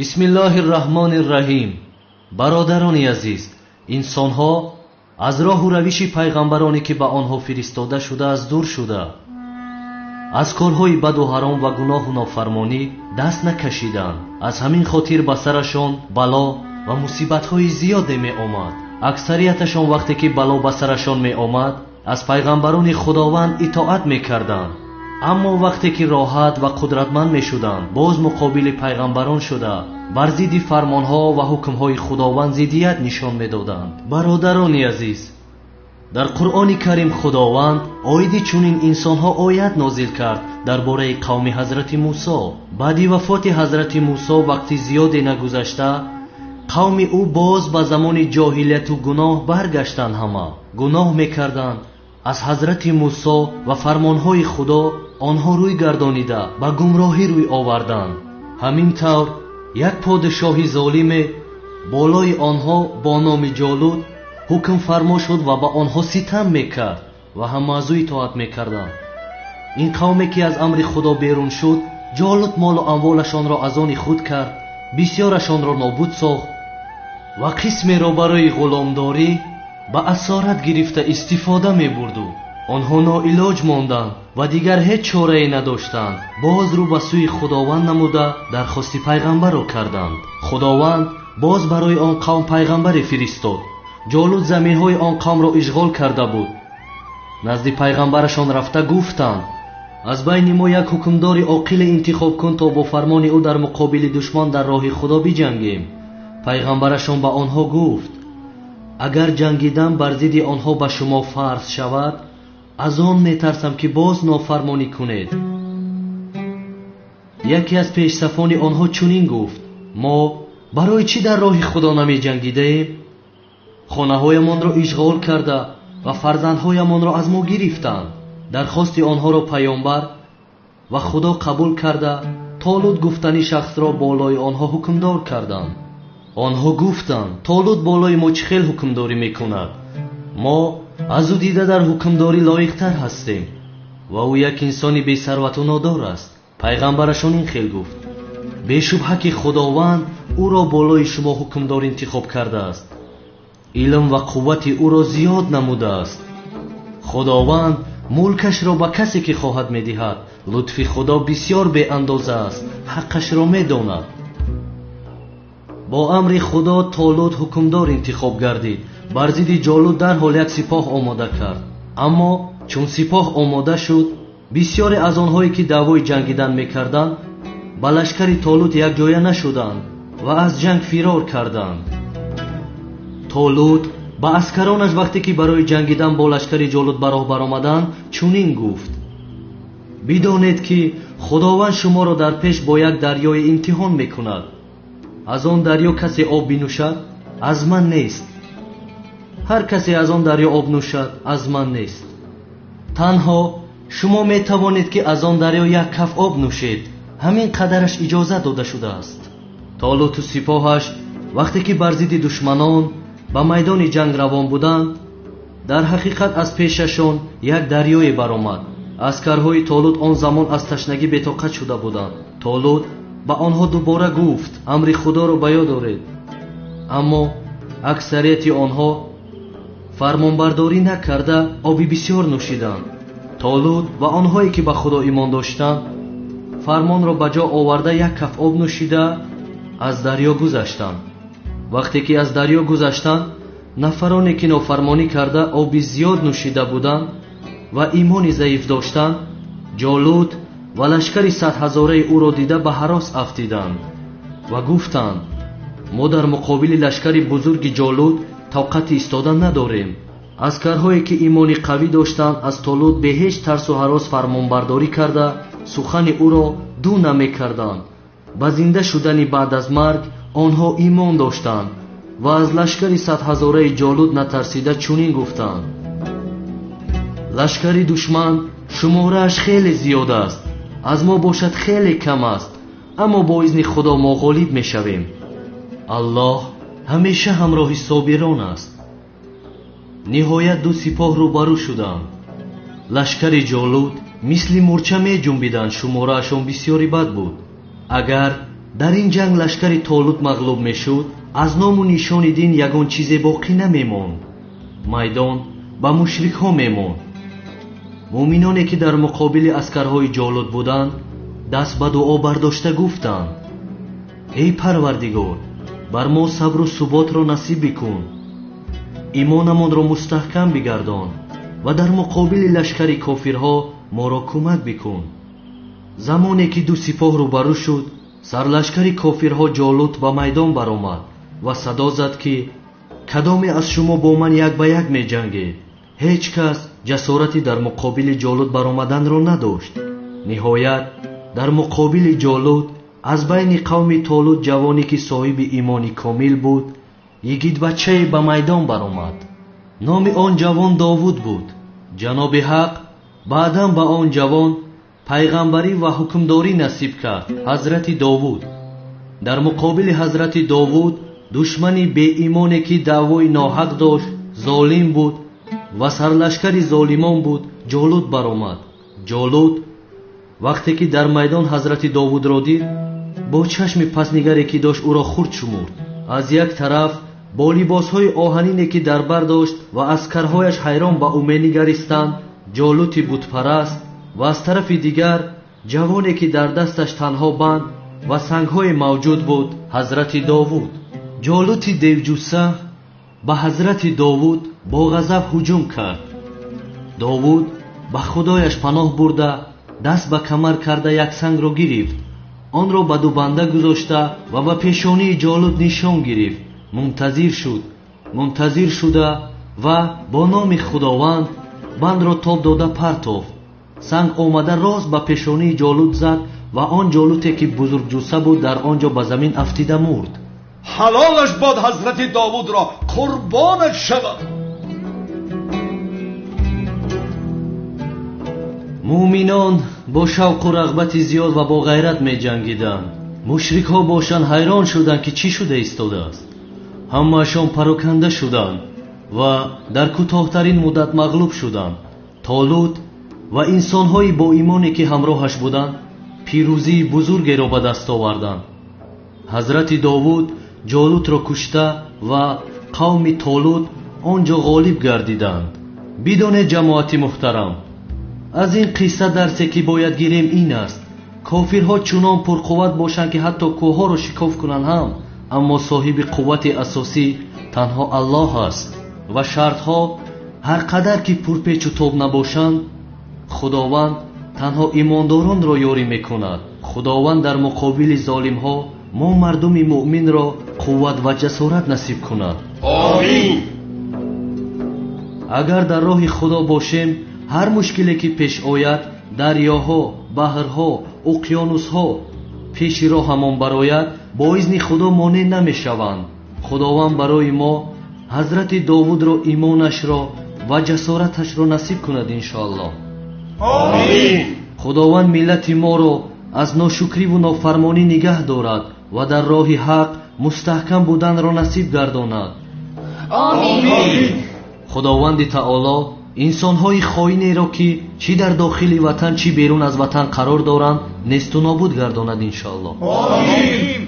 Бисмиллоҳир Раҳмонир Раҳим. Бародарони азиз, инсонҳо аз роҳу равиши пайғамбароне ки ба онҳо фиристода шудааст дур шуда, аз корҳои баду ҳаром ва гуноҳу нофармонӣ даст накашиданд. Аз ҳамин хотир ба сарашон бало ва мусибатҳои зиёде меомад. Аксарияташон вақте ки бало ба сарашон меомад, аз пайғамбарони Худованд итоат мекарданд. Аммо вақте ки роҳат ва қудратманд мешуданд, боз муқобили пайғамбарон шуда, бар зидди фармонҳо ва ҳукмҳои Худованд зиддият нишон медоданд. Бародарони азиз, дар Қуръони Карим Худованд оиди чунин инсонҳо оят нозил кард дар бораи қавми ҳазрати Мусо. Баъди вафоти ҳазрати Мусо вақти зиёде нагузашта, қавми ӯ боз ба замони ҷоҳилияту гуноҳ баргаштанд. Ҳама гуноҳ мекарданд. Аз ҳазрати Мусо ва фармонҳои Худо онҳо рӯй гардонида ба гумроҳӣ рӯй оварданд. Ҳамин тавр як подшоҳи золиме болои онҳо бо номи Ҷолут ҳукм фармо шуд ва ба онҳо ситам мекард ва ҳама аз ӯ итоат мекарданд. Ин қавме ки аз амри Худо берун шуд, Ҷолут молу амволашонро аз они худ кард, бисёрашонро нобуд сохт ва қисмеро барои ғуломдорӣ ба асорат гирифта истифода мебурду. Онҳо ноилоҷ монданд ва дигар ҳеҷ чорае надоштанд. Боз рӯ ба сӯи Худованд намуда дархости пайғамбарро карданд. Худованд боз барои он қавм пайғамбаре фиристод. Ҷолут заминҳои он қавмро ишғол карда буд. Назди пайғамбарашон рафта гуфтанд: аз байни мо як ҳукмдори оқиле интихоб кун, то бо фармони ӯ дар муқобили душман дар роҳи Худо биҷангем. Пайғамбарашон ба онҳо гуфт: агар ҷангидан бар зидди онҳо ба шумо фарз шавад, аз он метарсам ки боз нофармонӣ кунед. Яке аз пешсафони онҳо чунин гуфт: мо барои чӣ дар роҳи Худо намеҷангидаем? Хонаҳоямонро ишғол карда ва фарзандҳоямонро аз мо гирифтанд. Дархости онҳоро паёмбар ва Худо қабул карда, Толут гуфтани шахсро болои онҳо ҳукмдор карданд. Онҳо гуфтанд: Толут болои мо чӣ хел ҳукмдорӣ мекунад? Мо аз ӯ дида дар ҳукмдорӣ лоиқтар ҳастем ва ӯ як инсони бесарвату нодор аст. Пайғамбарашон ин хел гуфт: бешубҳа ки Худованд ӯро болои шумо ҳукмдор интихоб кардааст, илм ва қуввати ӯро зиёд намудааст. Худованд мулкашро ба касе ки хоҳад медиҳад. Лутфи Худо бисёр беандоза аст, ҳаққашро медонад. Бо амри Худо Толут ҳукмдор интихоб гардид. Бар зидди Ҷолут дарҳол як сипоҳ омода кард. Аммо чун сипоҳ омода шуд, бисёре аз онҳое ки даъвои ҷангидан мекарданд, ба лашкари Толут якҷоя нашуданд ва аз ҷанг фирор карданд. Толут ба аскаронаш вақте ки барои ҷангидан бо лашкари Ҷолут ба роҳ баромаданд, чунин гуфт: бидонед ки Худованд шуморо дар пеш бо як дарёи имтиҳон мекунад. Аз он дарё касе об бинӯшад, аз ман нест. Ҳар касе аз он дарё об нӯшад, аз ман нест. Танҳо шумо метавонед ки аз он дарё як каф об нӯшед. Ҳамин қадараш иҷоза дода шудааст. Толуту сипоҳаш вақте ки бар зидди душманон ба майдони ҷанг равон буданд, дар ҳақиқат аз пешашон як дарёе баромад. Аскарҳои Толут он замон аз ташнагӣ бетоқат шуда буданд. Толут ба онҳо дубора гуфт: амри Худоро ба ёд оред. Аммо аксарияти онҳо фармонбардорӣ накарда оби бисёр нӯшиданд. Толут ва онҳое ки ба Худо имон доштанд, фармонро ба ҷо оварда як каф об нӯшида аз дарё гузаштанд. Вақте ки аз дарё гузаштанд, нафароне ки нофармонӣ карда оби зиёд нӯшида буданд ва имони заиф доштанд, Ҷолут ва лашкари садҳазораи ӯро дида ба ҳарос афтиданд ва гуфтанд: мо дар муқобили лашкари бузурги Ҷолут тоқати истода надорем. Аскарҳое ки имони қавӣ доштанд, аз Толут бе ҳеҷ тарсу ҳарос фармонбардорӣ карда сухани ӯро ду намекарданд. Ба зинда шудани баъд аз марг онҳо имон доштанд ва аз лашкари садҳазораи Ҷолут натарсида чунин гуфтанд: лашкари душман шуморааш хеле зиёд аст, аз мо бошад хеле кам аст, аммо бо изни Худо мо ғолиб мешавем. Аллоҳ ҳамеша ҳамроҳи собирон аст. Ниҳоят ду сипоҳ рӯбарӯ шуданд. Лашкари Ҷолут мисли мӯрча меҷунбиданд, шумораашон бисёри бад буд. Агар Дар ин ҷанг лашкари Толут мағлуб мешуд, аз ному нишони дин ягон чизе боқӣ намемонд. Майдон ба мушрикҳо мемонд. Муъминоне ки дар муқобили аскарҳои Ҷолут буданд, даст ба дуо бардошта гуфтанд: эй Парвардигор, бар мо сабру суботро насиб бикун, имонамонро мустаҳкам бигардон ва дар муқобили лашкари кофирҳо моро кӯмак бикун. Замоне ки ду сипоҳ рӯбарӯ шуд, сарлашкари кофирҳо Ҷолут ба майдон баромад ва садо зад ки кадоме аз шумо бо ман як ба як меҷангед? Ҳеҷ кас ҷасорати дар муқобили Ҷолут баромаданро надошт. Ниҳоят дар муқобили Ҷолут аз байни қавми Толут ҷавоне ки соҳиби имони комил буд, йигитбачае ба майдон баромад. Номи он ҷавон Довуд буд. Ҷаноби Ҳақ баъдан ба он ҷавон пайғамбарӣ ва ҳукмдорӣ насиб кард. Ҳазрати Довуд. Дар муқобили ҳазрати Довуд душмани беимоне ки даъвои ноҳақ дошт, золим буд ва сарлашкари золимон буд, Ҷолут баромад. Ҷолут вақте ки дар майдон ҳазрати Довудро дид, бо чашми паснигаре ки дошт ӯро хурд шумурд. Аз як тараф бо либосҳои оҳанине ки дар бар дошт ва аскарҳояш ҳайрон ба ӯ менигаристанд, Ҷолути бутпараст, ва аз тарафи дигар ҷавоне ки дар дасташ танҳо банд ва сангҳое мавҷуд буд, ҳазрати Довуд. Ҷолути девҷусса ба ҳазрати Довуд бо ғазаб ҳуҷум кард. Довуд ба худояш паноҳ бурда, даст ба камар карда як сангро гирифт, онро ба ду банда гузошта ва ба пешонии Ҷолут нишон гирифт. Мунтазир шуд, мунтазир шуда ва бо номи Худованд бандро тоб дода партофт. Санг омада рост ба пешонии Ҷолут зад ва он Ҷолуте ки бузургҷусса буд дар он ҷо ба замин афтида мурд. Ҳалолаш бод ҳазрати Довудро, қурбонаш шавад. Муъминон бо шавқу рағбати зиёд ва бо ғайрат меҷангиданд. Мушрикҳо бошанд ҳайрон шуданд ки чӣ шуда истодааст. Ҳамаашон пароканда шуданд ва дар кӯтоҳтарин муддат мағлуб шуданд. Толут ва инсонҳои боимоне ки ҳамроҳаш буданд пирӯзии бузургеро ба даст оварданд. Ҳазрати Довуд Ҷолутро кушта ва қавми Толут он ҷо ғолиб гардиданд. Бидонед ҷамоати муҳтарам, аз ин қисса дарсе ки бояд гирем ин аст: кофирҳо чунон пурқувват бошанд ки ҳатто кӯҳҳоро шикоф кунанд ҳам, аммо соҳиби қуввати асосӣ танҳо Аллоҳ аст ва шартҳо ҳар қадар ки пурпечу тоб набошанд, Худованд танҳо имондоронро ёрӣ мекунад. Худованд дар муқобили золимҳо мо мардуми муъминро қувват ва ҷасорат насиб кунад. Омин. Агар дар роҳи Худо бошем, ҳар мушкиле ки пеш ояд, дарёҳо, баҳрҳо, уқёнусҳо пеши роҳамон барояд, бо изни Худо монеъ намешаванд. Худованд барои мо ҳазрати Довудро имонашро ва ҷасораташро насиб кунад иншоаллоҳ. Омин. Худованд миллати моро аз ношукриву нофармонӣ нигаҳ дорад ва дар роҳи ҳақ мустаҳкам буданро насиб гардонад. Омин. Худованди таоло инсонҳои хоинеро ки чӣ дар дохили ватан чӣ берун аз ватан қарор доранд несту нобуд гардонад иншоаллоҳ. Омин.